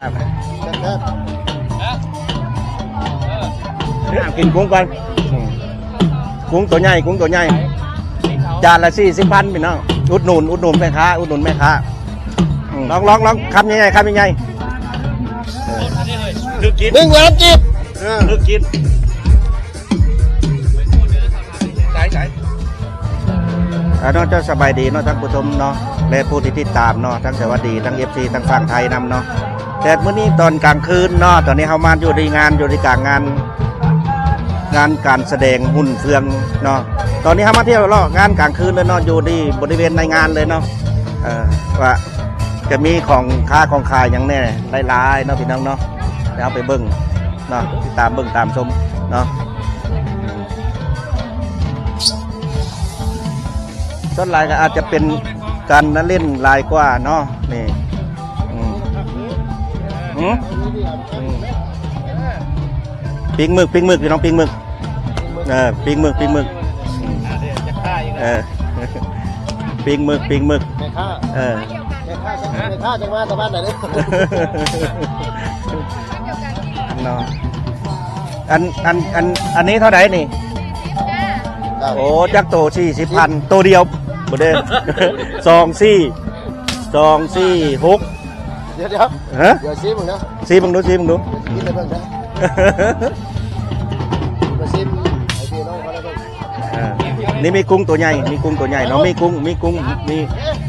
ກິນກຸ້ງກ່ອນ ອືມ ກຸ້ງໂຕໃຫຍ່ ກຸ້ງໂຕໃຫຍ່ ຈານລະສີ່ສິບພັນ ພີ່ນ້ອງ ອຸດໜູນ ອຸດໜູນແມ່ຄ້າ ອຸດໜູນແມ່ຄ້າ ອືມ ລອງ ລອງ ລອງ ຄຳໃຫຍ່ໆ ຄຳໃຫຍ່ໆ ເອີ ຖືກກິນ ໜຶ່ງລ້ານກີບ ເອີ ຖືກກິນ. ສາຍ ສາຍ ອາ ເນາະ ເຈົ້າ ສະບາຍດີເນາະ ທ່ານຜູ້ຊົມເນາະ ແລະ ຜູ້ທີ່ຕິດຕາມເນາະ ທັງສະຫວັດດີ ທັງເອັຟຊີ ທັງຝັ່ງໄທນຳເນາະ ແຕ່ມື້ນີ້ຕອນກາງຄືນເນາະ ຕອນນີ້ເຮົາມາຢູ່ທີ່ງານ ຢູ່ທີ່ກາງງານ ງານການສະແດງຫຸ່ນເຟືອງເນາະ ຕອນນີ້ເຮົາມາທ່ຽວເລາະງານກາງຄືນເລີຍເນາະ ຢູ່ທີ່ບໍລິເວນໃນງານເລີຍເນາະ ເອີ ວ່າຈະມີຂອງຄ້າຂອງຂາຍຫຍັງແດ່ຫຼາຍໆເນາະ ພີ່ນ້ອງເນາະ ດຽວເຮົາໄປເບິ່ງ ເນາະ ຕິດຕາມເບິ່ງຕາມຊົມເນາະ ສ່ວນຫຼາຍກໍອາດຈະເປັນການລະຫຼິ້ນຫຼາຍກວ່າເນາະ ນີ້ ອືມ ຫື ອືມ ປີ້ງໝຶກ ປີ້ງໝຶກ ພີ່ນ້ອງ ປີ້ງໝຶກ ເອີ ປີ້ງໝຶກ ປີ້ງໝຶກ ອືມ ເອີ ປີ້ງໝຶກ ປີ້ງໝຶກ ແມ່ຄ້າ ເອີ ແມ່ຄ້າ ແມ່ຄ້າຈັກມາແຕ່ບ້ານໃດເດ້ ເນາະ ອັນ ອັນ ອັນ ອັນນີ້ເທົ່າໃດນີ້? ໂອ້ ຈັກໂຕ ສີ່ສິບພັນ ໂຕດຽວ ບໍ່ເດ້ ສອງ ສີ່ ສອງ ສີ່ ຫົກ ດຽວ ດຽວ ຮະ? ດຽວຊີມເບິ່ງເດີ ຊີມເບິ່ງດູ ຊີມເບິ່ງດູ ດຽວຊິກິນໃຫ້ເບິ່ງເດີ ມາຊີມໃຫ້ພີ່ນ້ອງເຂົາໄດ້ເບິ່ງ ເອີ ນີ້ມີກຸ້ງໂຕໃຫຍ່ ມີກຸ້ງໂຕໃຫຍ່ເນາະ ມີກຸ້ງ ມີກຸ້ງ ມີ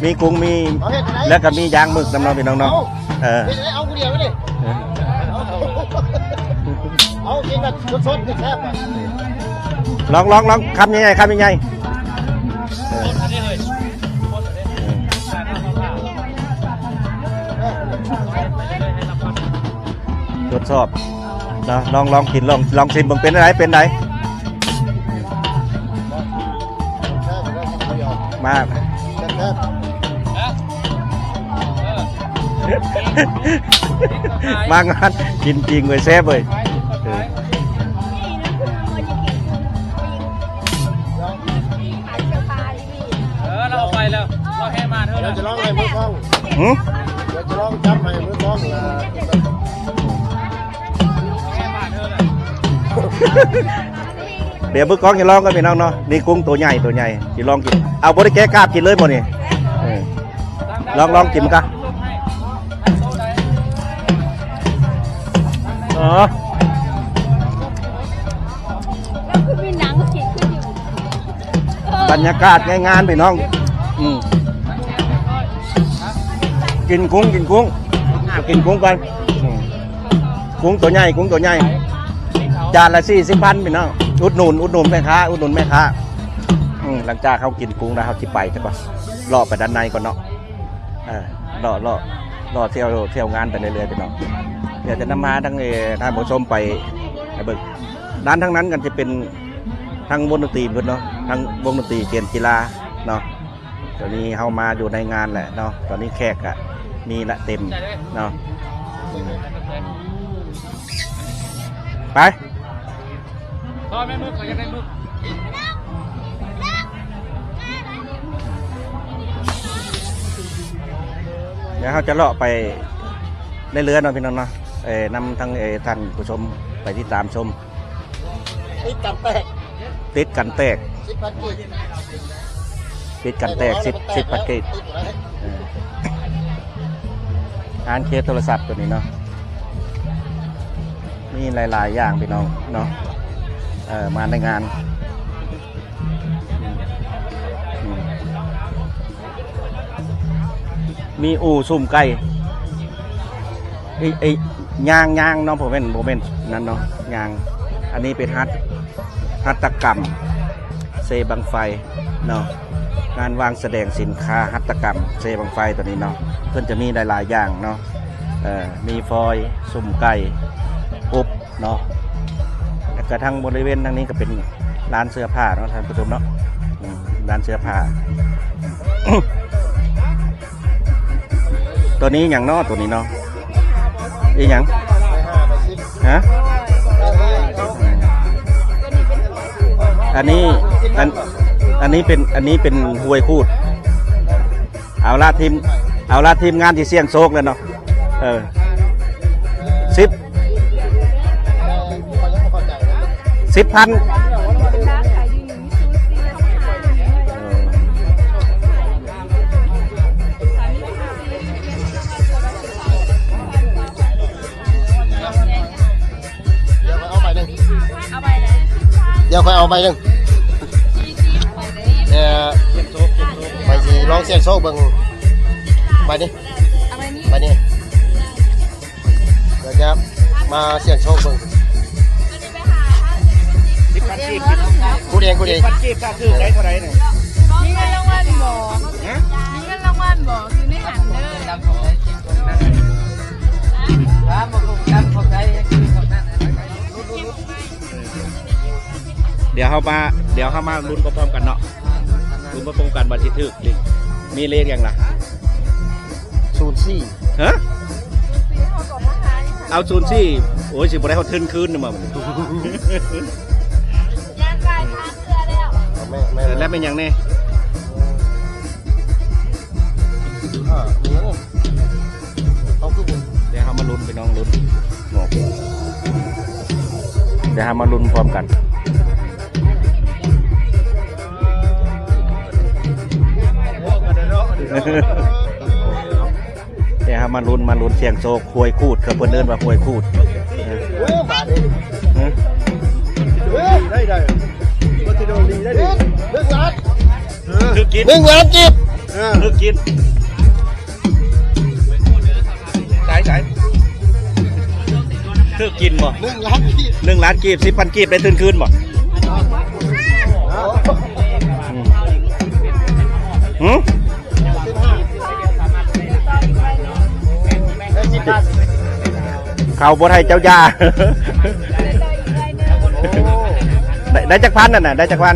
ມີກຸ້ງ ມີ ເອົາເຮັດຈັ່ງໃດ ແລ້ວກໍມີຍ່າງໝຶກນຳເນາະ ພີ່ນ້ອງເນາະ ເອົາ ເອີ ເຮັດຈັ່ງໃດ ເອົາຜູ້ດຽວເດ້ ເອີ ເອົາກິນແບບສົດໆ ແຊບໆ ລອງ ລອງ ລອງ ຄຳໃຫຍ່ໆ ຄຳໃຫຍ່ໆ ເອີ ທົດສອບເນາະ ລອງ ລອງກິນ ລອງ ລອງຊີມເບິ່ງ ເປັນໃດ ເປັນໃດ ມາ ມາງານກິນຈິງເວີຍ ແຊບເວີຍ ເອີ ເອີ ລາວໄປແລ້ວ ລາວແຫ່ມາເທີແລ້ວ ຈະລອງໃຫ້ມືກ້ອງ ຫື ຈະລອງຈັບໃຫ້ມືກ້ອງ ແຫ່ມາເທີແລ້ວ ດຽວມື້ກ້ອງຊິລອງກັນພີ່ນ້ອງເນາະ ນີ້ກຸ້ງໂຕໃຫຍ່ ໂຕໃຫຍ່ ຊິລອງກິນ ເອົາ ບໍ່ໄດ້ແກະກາບກິນເລີຍບໍ່ນີ້ ເອີ ລອງ ລອງກິນມັນກະ ເອີ ແລ້ວຄືມີໜັງຊິຂຶ້ນຢູ່ ບັນຍາກາດໃນງານພີ່ນ້ອງ ອືມ ກິນກຸ້ງ ກິນກຸ້ງ ກິນກຸ້ງກ່ອນ ອືມ ກຸ້ງໂຕໃຫຍ່ ກຸ້ງໂຕໃຫຍ່ ຈານລະສີ່ສິບພັນພີ່ນ້ອງ ອຸດໜູນ ອຸດໜູນແມ່ຄ້າ ອຸດໜູນແມ່ຄ້າ ອືມ ຫຼັງຈາກເຮົາກິນກຸ້ງແລ້ວ ເຮົາຊິໄປຊະກ່ອນ ເລາະໄປດ້ານໃນກ່ອນເນາະ ເອີ ເລາະ ເລາະ ເລາະທ່ຽວ ທ່ຽວງານໄປເລື້ອຍໆ ພີ່ນ້ອງ ດຽວຈະນຳພາທັງ ເອີ ທ່ານຜູ້ຊົມໄປ ໄປເບິ່ງ ດ້ານທາງນັ້ນກໍຈະເປັນທາງວົງດົນຕີເພິ່ນເນາະ ທາງວົງດົນຕີເກມກິລາເນາະ ຕອນນີ້ເຮົາມາຢູ່ໃນງານແຫຼະເນາະ ຕອນນີ້ແຂກກະມີລະເຕັມເນາະ ອືມ ໄປ ດຽວເຮົາຈະເລາະໄປເລື້ອຍໆເນາະ ພີ່ນ້ອງເນາະ ເອີ ນຳທັງ ເອີ ທ່ານຜູ້ຊົມໄປຕິດຕາມຊົມ ຕິດກັນແຕກ ຕິດກັນແຕກ ສິບພັນກີບ ຕິດກັນແຕກ ສິບ ສິບພັນກີບ ເອີ ຮ້ານເຄສໂທລະສັບຕົວນີ້ເນາະ ມີຫຼາຍໆຢ່າງພີ່ນ້ອງເນາະ ເອີ ມາໃນງານ ອືມ ມີອູ້ສຸ້ມໄກ່ ເອີ ເອີ ຍ່າງ ຍ່າງເນາະ ບໍ່ແມ່ນ ບໍ່ແມ່ນນັ້ນເນາະ ຍ່າງ ອັນນີ້ເປັນຫັດ ຫັດຕະກຳເຊບັ້ງໄຟເນາະ ງານວາງສະແດງສິນຄ້າຫັດຕະກຳເຊບັ້ງໄຟຕົວນີ້ເນາະ ເພິ່ນຈະມີຫຼາຍໆຢ່າງເນາະ ເອີ ມີຟອຍ ສຸ້ມໄກ່ ອົບ ເນາະ ແລ້ວກະທາງບໍລິເວນທາງນີ້ກະເປັນຮ້ານເສື້ອຜ້າເນາະທ່ານຜູ້ຊົມເນາະ ອືມ ຮ້ານເສື້ອຜ້າ ຕົວນີ້ຫຍັງເນາະ ຕົວນີ້ເນາະ ອີຫຍັງ ຮະ ອັນນີ້ ອັນ ອັນນີ້ເປັນ ອັນນີ້ເປັນຫ້ວຍຂູດ ເອົາລະ ທີມ ເອົາລະ ທີມງານທີ່ສ່ຽງໂຊກແລ້ວເນາະ ເອີ. ສິບ ສິບພັນ. ດຽວຂ້ອຍເອົາໃບໜຶ່ງ ດຽວຂ້ອຍເອົາໃບໜຶ່ງ. ເອີ ຂ້ອຍຊິລອງສ່ຽງໂຊກເບິ່ງ ໃບນີ້ ໃບນີ້ ດຽວຈະມາສ່ຽງໂຊກເບິ່ງ. ສິບພັນກີບ ຄູດເອງ ຄູດເອງ. ສິບພັນກີບ ຖ້າຖືກໄດ້ເທົ່າໃດນີ້? ມີເງິນລາງວັນບໍ່? ຮະ? ມີເງິນລາງວັນບໍ່? ຢູ່ໃນຫັ້ນເດີ. ດຽວເຮົາມາ ດຽວເຮົາມາລຸ້ນໄປພ້ອມກັນເນາະ ລຸ້ນໄປພ້ອມກັນວ່າຊິຖືກ ນີ້ ມີເລກຫຍັງລະ? ສູນສີ່. ຮະ? ເອົາສູນສີ່. ໂອ້ຍ ຊິບໍ່ໄດ້ຮອດທຶນຄືນນະ ມື້ນີ້. ແມ່ນ ແມ່ນ ແລ້ວແມ່ນຫຍັງແດ່? ອ່າ ມີຫຍັງ? ເອົາຄືບໍ່ ດຽວເຮົາມາລຸ້ນ ພີ່ນ້ອງ ລຸ້ນ ດຽວເຮົາມາລຸ້ນພ້ອມກັນ. ດຽວເຮົາມາລຸ້ນ ມາລຸ້ນສ່ຽງໂຊກ ຫ້ວຍຂູດ ເຂົາເພິ່ນເອີ້ນວ່າຫ້ວຍຂູດ. ໂອ້ ບາດນີ້ ຮະ? ເອີ ໄດ້ ໄດ້ ບໍ່ຊິໂດນລີໄດ້ ໜຶ່ງລ້ານ ຖືກກິນ ໜຶ່ງລ້ານກີບ. ເອີ ຖືກກິນ ສາຍ ສາຍ ຖືກກິນບໍ່? ໜຶ່ງລ້ານກີບ ໜຶ່ງລ້ານກີບ ສິບພັນກີບ ໄດ້ທຶນຄືນບໍ່? ອືມ ຫື? ເຂົາບໍ່ໃຫ້ເຈົ້າຢ່າ. ໄດ້ ໄດ້ຈັກພັນນັ້ນນະ? ໄດ້ຈັກພັນ?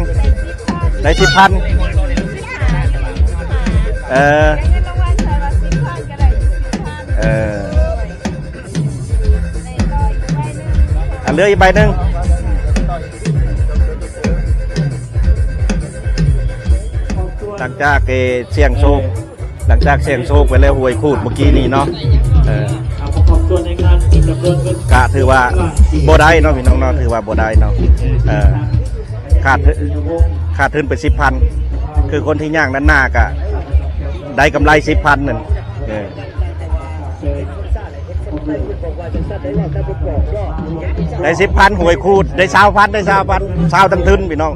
ໄດ້ສິບພັນ. ເອີ ເອີ ອ່ະ ເຫຼືອອີກໃບໜຶ່ງ. ຫຼັງຈາກ ເອີ ສ່ຽງໂຊກ ຫຼັງຈາກສ່ຽງໂຊກໄປແລ້ວ ຫ້ວຍຂູດເມື່ອກີ້ນີ້ເນາະ ເອີ ກະຖືວ່າບໍ່ໄດ້ເນາະ ພີ່ນ້ອງເນາະ ຖືວ່າບໍ່ໄດ້ເນາະ ເອີ ຂາດ ຂາດທຶນໄປສິບພັນ ຄືຄົນທີ່ຍ່າງນຳໜ້າກະໄດ້ກຳໄລສິບພັນນັ້ນ ເອີ. ໄດ້ສິບພັນ ຫ້ວຍຂູດ ໄດ້ຊາວພັນ ໄດ້ຊາວພັນ ຊາວທັງທຶນ ພີ່ນ້ອງ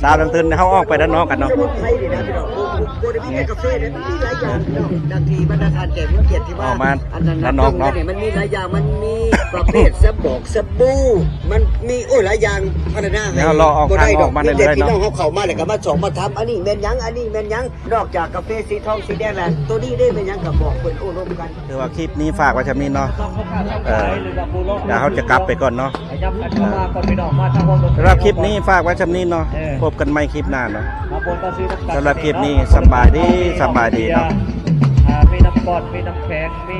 ຊາວທັງທຶນ. ເຮົາອອກໄປດ້ານນອກກັນເນາະ ບໍ່ໄດ້ມີແຕ່ກາເຟເດ້ ມັນມີຫຼາຍຢ່າງ ພີ່ນ້ອງ ດັ່ງທີ່ບັນດາທ່ານແຂກຜູ້ມີກຽດທີ່ວ່າ ອອກມາດ້ານນອກເນາະ ມັນມີຫຼາຍຢ່າງ ມັນມີປະເພດສະບອກສະບູ ມັນມີ ໂອ້ຍ ຫຼາຍຢ່າງ ພັນນາ ເຮົາເລາະອອກທາງອອກມາເລື້ອຍໆເນາະ ພີ່ນ້ອງເຮົາເຂົ້າມາແລ້ວກໍມາສ່ອງມາຖາມ ອັນນີ້ແມ່ນຫຍັງ ອັນນີ້ແມ່ນຫຍັງ. ນອກຈາກກາເຟສີທອງສີແດງແລ້ວ ໂຕນີ້ເດ້ແມ່ນຫຍັງກໍບອກເພິ່ນໂອ້ລົມກັນ. ຖືວ່າຄລິບນີ້ຝາກໄວ້ຊ່ຳນີ້ເນາະ ເອີ ດຽວເຮົາຈະກັບໄປກ່ອນເນາະ ສຳລັບຄລິບນີ້ຝາກໄໄວ້ຊ່ຳນີ້ເນາະ ພົບກັນໃໝ່ຄລິບໜ້າເນາະ ສຳລັບຄລິບນີ້ສຳບາຍດີ ສຳບາຍດີເນາະ ມີນ້ຳກ້ອນ ມີນ້ຳແຂງ ມີ